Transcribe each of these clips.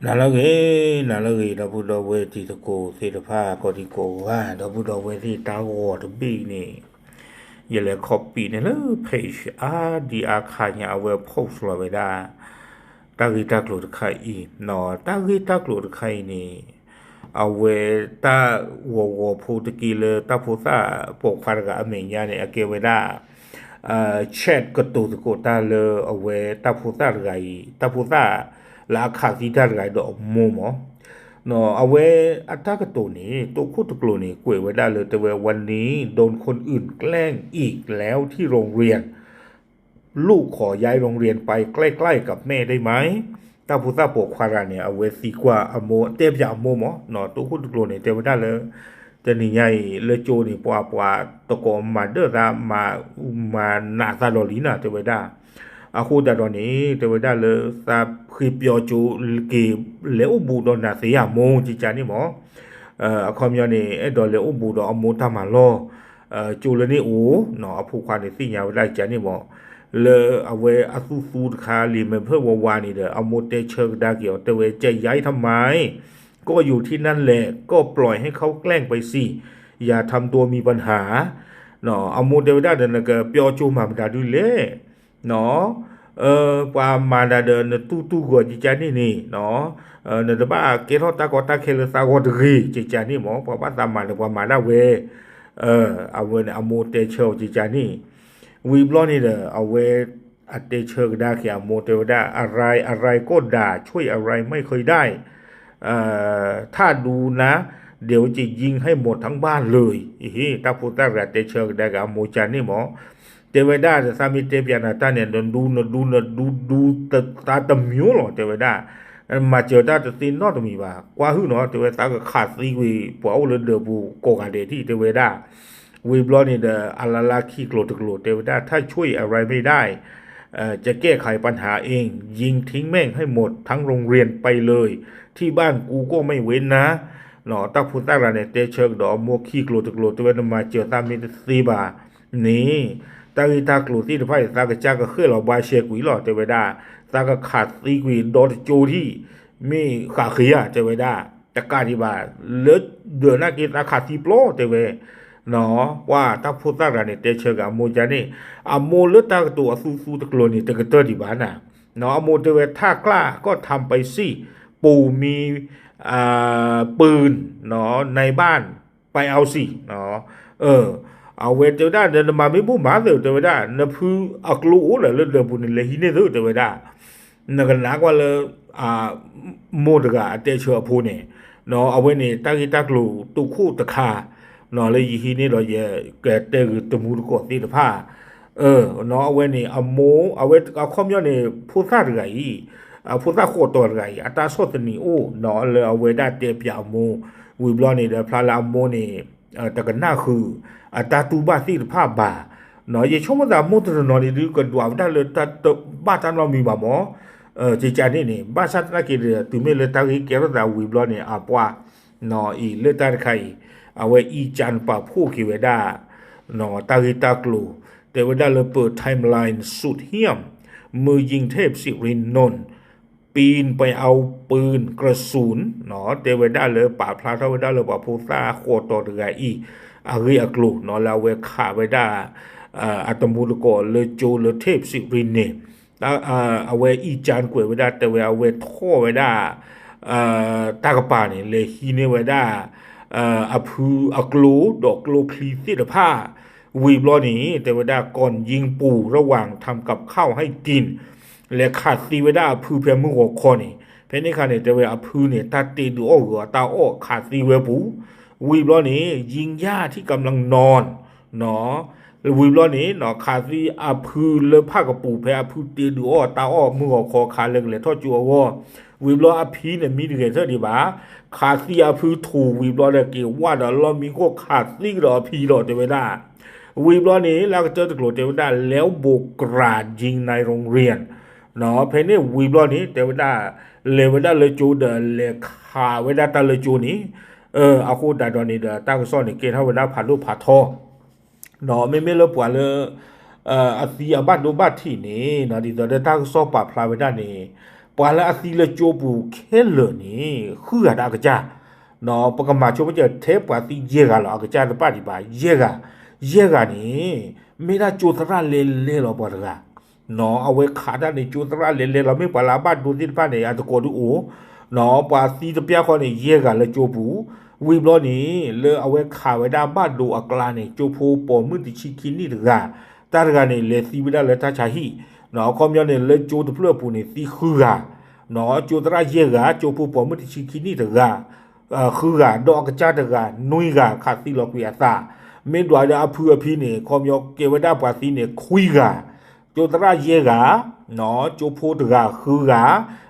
နၤလၢအဂ့ၤ, နၤလၢအဂ့ၤ ဒီပုၢ်ဒီဝဲၢ်တံၤသကိးသ့ၣ်တဖၣ် ကိးဒံကိးဂၤ ဒီပုၢ်ဒီဝဲၢ်သ့ၣ်တၢ်ဂီၤတဘ့ၣ်န့ၣ် ယလဲၤ copy န့ၣ်လၢ page အါဒံအါခါညါ အဝဲ post လီၤဝဲဒၣ် တၢ်ဂ့ၢ်တၢ်ကျိၤတခါအံၤ, တၢ်ဂ့ၢ်တၢ်ကျိၤတခါအံၤန့ၣ် အဝဲတၢ်ဂီၤဂီၤဖိတက့ၢ်လၢတၢ်ဖိသၣ်ပိာ်ခွါတဂၤအမဲာ်ညါန့ၣ် အကဲဝဲဒၣ် chat ကတိၤသကိးတၢ်လၢအဝဲတၢ်ဖိသၣ်တဂၤအံၤ, တၢ်ဖိသၣ်လၢအခးသံတၢ်တဂၤအံၤဒီးအမိၢ်မး, အဝဲအတၢ်ကတိၤန့ၣ် တိခိၣ်တကျိၤန့ၣ် ကွဲးဝဲဒၣ်လၢတဲဝဲ วันนี้โดนคนอื่นแกล้งอีกแล้วที่โรงเรียน ลูกขอย้ายโรงเรียนไปใกล้ๆกับแม่ได้ไหม တၢ်ဖိသၣ်ပိာ်ခွါတဂၤန့ၣ် အဝဲသံကွၢ်အမိၢ် တဲပၠးအမိၢ်မး, တိခိၣ်တကျိၤန့ၣ် တဲဝဲဒၣ်လၢ တနံၤညါအံၤ လၢကၠိန့ၣ် ပှၤပှၤတကိးမၤဒၢၣ်သး မၤနးသးဒီးလံနၤ တဲဝဲဒၣ်, အဃိသတးဒီးန့ၣ် တဲဝဲဒၣ်လၢ သးဃ့ပျီကၠိက့ၤ လဲၤအိၣ်ဘူးဒီးနၤသ့အမိၢ် ကကန့ၣ်မး အခီပညီန့ၣ် အဲၣ်ဒိးလဲၤအိၣ်ဘူးဒီးအမိၢ်တၢ်မၤလီၢ်, ကၠိလၢန့ၣ်အိၣ်, အဖိခွါန့ၣ်သ့ၣ်ညါဝဲဒၣ်ကကန့ၣ်မး, လၢအဝဲအသူသူတခါလံာ်မဲာ်ဖျၢၣ်ဝါဝါန့ၣ်ဒီး အမိၢ်တဲဆၢကဒါက့ၤအီၤ တဲဝဲ จะย้ายทำไม ก็อยู่ที่นั่นแหละ ก็ปล่อยให้เขาแกล้งไปสิ อย่าทำตัวมีปัญหา အမိၢ်တဲဝဲဒၣ်ဒီး နကပျီကၠိမၤမတၤဒုလဲၣ် ပှၤမၤနၤဒီးနတူၢ်တူၢ်ဂီၤကကန့ၣ်န့ၣ်, နတဘၣ်ကဲထီၣ်တၢ်ကီတၢ်ခဲလၢသးဂီၢ်တဂ့ၤ ကကန့ၣ်မး, ပှၤဘၣ်သးမၤဒီးပှၤမၤဒၣ်ဝဲ, အဝဲန့ၣ် အမိၢ်တဲဆၢအီၤကကန့ၣ်, ဝံၤဘျီန့ၣ်ဒီး အဝဲအတဲဆၢကဒါက့ၤအမိၢ်တဲဝဲဒၣ် อะไรอะไรก็ด่า ช่วยอะไรไม่เคยได้ ถ้าดูนะ เดี๋ยวจะยิงให้หมดทั้งบ้านเลย တၢ်ဖိသၣ်တဂၤတဲဆၢကဒါက့ၤအမိၢ်ကကန့ၣ်မး, တဲဝဲဒၣ်ဒီး သးမ့ၢ်တဲပၠးနၤတၢ်န့ၣ် နဒူနဒူနဒူဒူသးတမံၤလီၤ တဲဝဲဒၣ်, မၤစၢၤတၢ်တသ့နီတမံၤဘၣ်, ကွၢ်ဟုၣ်နီၤ တဲဝဲ သးကခးသံကွံာ် ပှၤအိၣ်လၢဒၢးပူၤကိးဂၤဒဲးထံၣ် တဲဝဲဒၣ်, ဝံၤဘျီန့ၣ်ဒီး အလါလါခံကျိၤတကျိၤ တဲဝဲဒၣ် ถ้าช่วยอะไรไม่ได้ จะแก้ไขปัญหาเอง ยิงทิ้งแม่งให้หมดทั้งโรงเรียนไปเลย ที่บ้านกูก็ไม่เว้นนะ တၢ်ဖိသၣ်တဂၤန့ၣ် တဲဆၢကဒီးအမိၢ်ခံကျိၤတကျိၤ တဲဝဲ နမၤစၢၤသးမ့ၢ်တသ့ဘၣ်န့ၣ် တၢ်ဂ့ၢ်တၢ်ကျိၤသ့ၣ်တဖၣ်န့ၣ် သးကစၢ်ကဃဲၣ်လီၤဘှါရှဲကွံာ်လီၤ တဲဝဲဒၣ်, သးကခးသံကွံာ်ဒီတကၠိထံၣ် မ့ၢ်ဃးဃ့ဧါ တဲဝဲဒၣ်, တကးဒံးဘၣ် လၢဒၢးနာ်က့သးခးသံပျီ တဲဝဲ ပှၤတၢ်ဖိသၣ်တဂၤန့ၣ် တဲဆၢက့ၤအမိၢ်ကကန့ၣ်, အမိၢ်လၢတၢ်ကတိၤအသူသူတကျိၤန့ၣ် တကတၢၢ်ဒံးဘၣ်နၤ, အမိၢ်တဲဝဲ ถ้ากล้าก็ทำไปสิ ปู่มีปืนในบ้าน ไปเอาสิ အဝဲတဲဝဲဒၣ် နမၤမ့ၢ်ဘူၣ်မၤသ့ တဲဝဲဒၣ် နဖုအကျိအိၣ်လၢလၢဒၢးပူၤန့ၣ် လဲၤဟံးန့ၢ်သ့ တဲဝဲဒၣ်, နကနၣ်ကွၢ်လၢ မိၢ်တဂၤအတဲဆၢအဖိန့ၣ်, အဝဲန့ၣ် တၢ်ဂ့ၢ်တၢ်ကျိၤတိခိၣ်တခါ လၢယဟံးန့ၢ်ဒီးယကတဲဂ့ၤတမူတကိးသ့ၣ်တဖၣ်, အဝဲန့ၣ်အမိၢ် အဝဲအခီပညီန့ၣ် ဖိသၣ်တဂၤအံၤ, ဖိသၣ်ဃိးတီၤတဂၤအံၤ အတၢ်ဆီၣ်သနံးအိၣ် လၢအဝဲဒၣ်တဲပၠးအမိၢ်, ဝံၤဘျီန့ၣ်ဒီး ဖျါလၢအမိၢ်န့ၣ် တကနၣ်ဃုာ် အတၢ်တူၢ်ဘၣ်သ့ၣ်တဖၣ်ဘၣ်, ယဆိကမိၣ်သးမိၢ်တနီၤနီၤန့ၣ်ဒုး ကဒွးဝဲဒၣ်လၢတၢ်တဘၣ်တၢ်နီတမံၤဘၣ်မး, ကကန့ၣ်န့ၣ် ဘၣ်ဆၣ်သနာ်က့ဒီး တုၤမ့ၢ်လၢတၢ်ဂ့ၢ်ကဲထီၣ်သးဝံၤဘျီန့ၣ် အပှၤ အံၤလၢတၢ်တခါအံၤ အဝဲအံၤကၠၢ်ပာ်ဖှိၣ်က့ၤဝဲဒၣ် တၢ်ဂ့ၢ်တၢ်ကျိၤ တဲဝဲဒၣ်လၢပ ไทม์ไลน์สุดเหี้ยม มือยิงเทพศิรินนท์ ปีนไปเอาปืนกระสุน တဲဝဲဒၣ်လၢပာ်ဖျါထီၣ်ဝဲဒၣ်လၢ ပှၤဖိသၣ်ဃိးတီၤတဂၤအံၤ အဂ့ၢ်အကျိၤ လၢအဝဲခးဝဲဒၣ် အတမူတကိးလၢကၠိလၢ เทพศิรินนท์ န့ၣ် အဝဲအံၤကၠၢ်ကွဲးဝဲဒၣ် တဲဝဲအဝဲထီၣ်ဝဲဒၣ် တၢ်ကပၤန့ၣ် လဲၤဟံးန့ၢ်ဝဲဒၣ် အဖုအကျိ ဒီးကျိချံသ့ၣ်တဖၣ် ဝံၤဘျီန့ၣ် တဲဝဲဒၣ် ก่อนยิงปู่ระหว่างทำกับข้าวให้กิน လဲၤခးသံဝဲဒၣ်အဖုဖဲမုၢ်ဂီၤခီန့ၣ် ဖဲန့ၣ်အခါန့ၣ် တဲဝဲအဖုန့ၣ် တၢ်တ့ဒုးအီၣ်ဂီၤအတၢ်အီၣ်ခးသံဝဲပူၤ ဝံၤဘျီန့ၣ် ยิงย่าที่กำลังนอน ဝံၤဘျီန့ၣ် ခးသံအဖုလၢဖၣ်ကပူၤ ဖဲအဖုတ့ဒုးအီၣ်တၢ်အီၣ်မုၢ်ဂီၤခီခါလၢကလဲၤထီၣ်ကၠိအဂီၢ်, ဝံၤဘျီအဖံန့ၣ်မံတဂဲၤထၢၣ်ဒံးဘၣ်, ခးသံအဖုထူၣ်ဝံၤဘျီဒီး က့ၤဝၢ်ဒီးလီၢ်မံခိၣ်ခးသံကဒီးအဖံလီၤ တဲဝဲဒၣ်, ဝံၤဘျီန့ၣ် လၢကတၢၢ်တကျိၤတဲဝဲဒၣ် แล้วบุกกราดยิงในโรงเรียน ဖဲန့ၣ်ဝံၤဘျီန့ၣ် တဲဝဲဒၣ် လဲၤဝဲဒၣ်လၢကၠိဒီးလဲၤခးဝဲဒၣ်တၢ်လၢကၠိန့ၣ်, အဃိသတးဒီးန့ၣ်ဒီး တၢ်ကစီၣ်န့ၣ် ကဲထီၣ်ဝဲဒၣ်ဖးဒိၣ်ဖးထီ မ့မ့ၢ်လၢပှၤလၢ အသံအဘၣ်ဒိဘၣ်ထံးန့ၣ် ဒ်သိးဒီးတၢ်ကစီၣ်ပာ်ဖျါဝဲဒၣ်န့ၣ် ပှၤလၢအသံလၢကၠိပူၤခဲလၢာ်န့ၣ် ဃုဂၤဒီးအကစၢ်, ပကမၤဆိကမိၣ်ထဲပှၤသံယဲၢ်ဂၤလီၤ, အကစၢ်တဖၣ်ဒံးဘၣ် ယဲၢ်ဂၤ, ယဲၢ်ဂၤန့ၣ် မ့ၢ်ဒၣ်ကၠိသရၣ်လဲၤလဲၤလီၤပှၤတဂၤ, အဝဲခးတၢ်န့ၣ် ကၠိသရၣ်လဲၤလဲၤလီၤ, မ့ၢ်ပှၤလၢအဘၣ်ဒိသ့ၣ်တဖၣ်န့ၣ် အတကိးဒုးအိၣ်, ပှၤသံတပျၢ်ဃီန့ၣ် ယဲၢ်ဂၤလၢကၠိပူၤ, ဝံၤဘျီန့ၣ် လၢအဝဲခးဝဲဒၣ်ဘၣ်ဒိအကျါန့ၣ် ကၠိဖိပိာ်မုၣ်တဆံခံနံၣ်တဂၤ, တၢ်တဂၤန့ၣ် လဲၤသံဝဲဒၣ်လၢတၢ်ဆါဟံၣ်, အခီပညီန့ၣ် လၢကၠိတဖျၢၣ်အပူၤန့ၣ် သံဃုဂၤ, ကၠိသရၣ်ယဲၢ်ဂၤ, ကၠိဖိပိာ်မုၣ်တဆံခံနံၣ်တဂၤ ဃုဂၤ, ဒီးအကစၢ်တဂၤ နွံဂၤ ခးသံလီၤကွံာ်အသး, မ့ၢ်ဒွးဒီးအဖုအဖံန့ၣ် ခီပညီကဲဝဲဒၣ်ပှၤသံန့ၣ် ခွံဂၤ, ကၠိသရၣ်ယဲၢ်ဂၤ, ကၠိဖိတဂၤ ဃုဂၤ,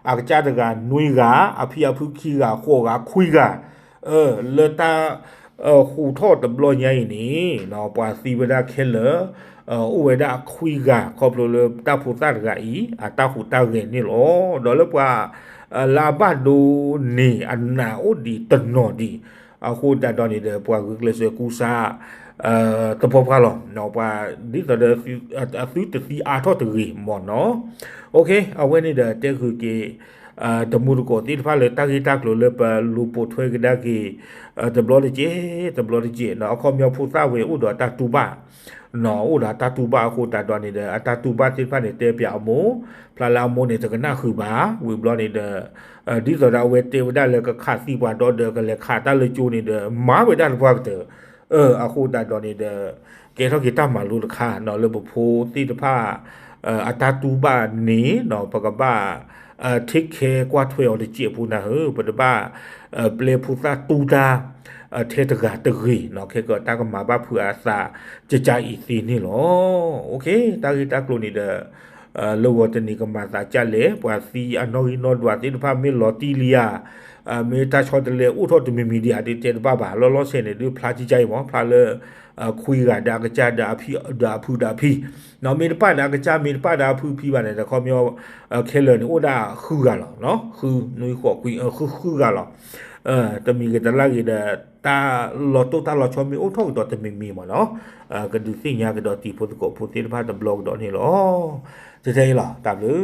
အကစၢ်တဂၤ နွံဂၤ, အဖံအဖုခံဂၤ ဃိးဂၤ ခွံဂၤ, လၢတၢ် ဃူးထီၣ်တဘျီညါအံၤန့ၣ် ပှၤသံဝဲဒၣ်ခဲလၢာ် အိၣ်ဝဲဒၣ်အခွံဂၤ ခီဖျိလၢတၢ်ဖိသၣ်တဂၤအံၤ အတၢ်ဟူးတၢ်ဂဲၤန့ၣ်လီၤ. ဒီးလၢပှၤ လၢအဘၣ်ဒိန့ၣ် အနးအိၣ်ဒံးတနီၤဒံး အဃိသတးဒီးန့ၣ်ဒီး ပှၤဂုာ်ကျဲးစၢးကူစါ သပှၢ်ပှၢ်လီၤ. ပှၤ ဒ်သိးဒီး အသုတသံအါထီၣ်တဂ့ၤမ့ၢ်နီၤ. အဝဲန့ၣ်ဒီးတဲဃုာ်က့ၤ တမူတကိးသ့ၣ်တဖၣ်လၢတၢ်ဂ့ၢ်တၢ်ကျိၤလၢပလူၤပိာ်ထွဲကဒါက့ၤ တဘျီတက့ၢ် တဘျီတက့ၢ်နီၤ. အခီပညီဖိသၣ်ဝဲအိၣ်ဒီးတၢ်တူၢ်ဘၣ် အိၣ်ဒီးတၢ်တူၢ်ဘၣ်အဃိသတးဒီးန့ၣ်ဒီး အတၢ်တူၢ်ဘၣ်သ့ၣ်တဖၣ်န့ၣ် တဲပၠးအမိၢ်, ဖျါလၢအမိၢ်န့ၣ် တကနၣ်ဃုာ်ဘၣ်. ဝံၤဘျီန့ၣ်ဒီး ဒ်သိးဒီးအဝဲတဲဝဲဒၣ်လၢကခးသံပှၤဒီးဒီး ကလဲၤခးတၢ်လၢကၠိန့ၣ်ဒီး မၤဝဲဒၣ်တပှၢ်ကတၢၢ် အဃိသတးဒီးန့ၣ်ဒီး ကဲထီၣ်က့ၤတၢ်မၤလိတခါနီၤ လၢပဖိသ့ၣ်တဖၣ် အတၢ်တူၢ်ဘၣ်န့ၣ်နီၤ ပကဘၣ် take care ကွၢ်ထွဲအီၤတစဲးဖိနၤဧၢ, ပတဘၣ် ပျဲဖိသၣ်တူၢ်တၢ် ထဲတဂၤတဂ့ၤနီၤ, ခဲကတၢၢ်ကမၤဘၣ်ဖုးအသး ကကါအံၤသ့န့ၣ်လီၤ. တၢ်ဂ့ၢ်တၢ်ကျိၤန့ၣ်ဒီး လၢဂီၤတနံၤကမၤသးဒ်လဲၣ်, ပှၤသံအနီၣ်ဂံၢ်နီၣ်ဒွးသ့ၣ်တဖၣ်မ့ၢ်လီၤတံၢ်လံဧါ, မ့ၢ်တၢ်ဆီတလဲအိၣ်ထီၣ်တမံၤမံၤဒံးဧါ ဒုးတဲတဘၣ်ဘၣ်, လီၤလီၤဆဲးန့ၣ် ဒုးဖျါကကါအံၤမ့ၢ် ဖျါလၢ ခွံဂၤဒီးအကစၢ်ဒီးအဖံ ဒီးအဖုဒီးအဖံ, မ့ၢ်တပၣ်ဒီးအကစၢ် မ့ၢ်တပၣ်ဒီးအဖုဖံဘၣ်န့ၣ်ဒီး ခီပညီ ခဲလၢာ်န့ၣ် အိၣ်ဒၣ်ဃုဂၤလီၤ, ဃုနွံဃိးခွံ ဃုဃုဂၤလီၤ. တမံၤဂ့ၤတလါဂ့ၤဒီး တၢ်လီၤတိၢ်တၢ်လီၤဆီမ့ၢ်အိၣ်ထီၣ်ကဒီးတမံၤမံၤမ့ၢ်နီၤ, ကဒုးသ့ၣ်ညါကဒီးတံၤဖိသကိးဖိသ့ၣ်တဖၣ်တဘျီကဒီးန့ၣ်လီၤ. ထဲထဲအံၤလီၤ တၢ်ဘျုး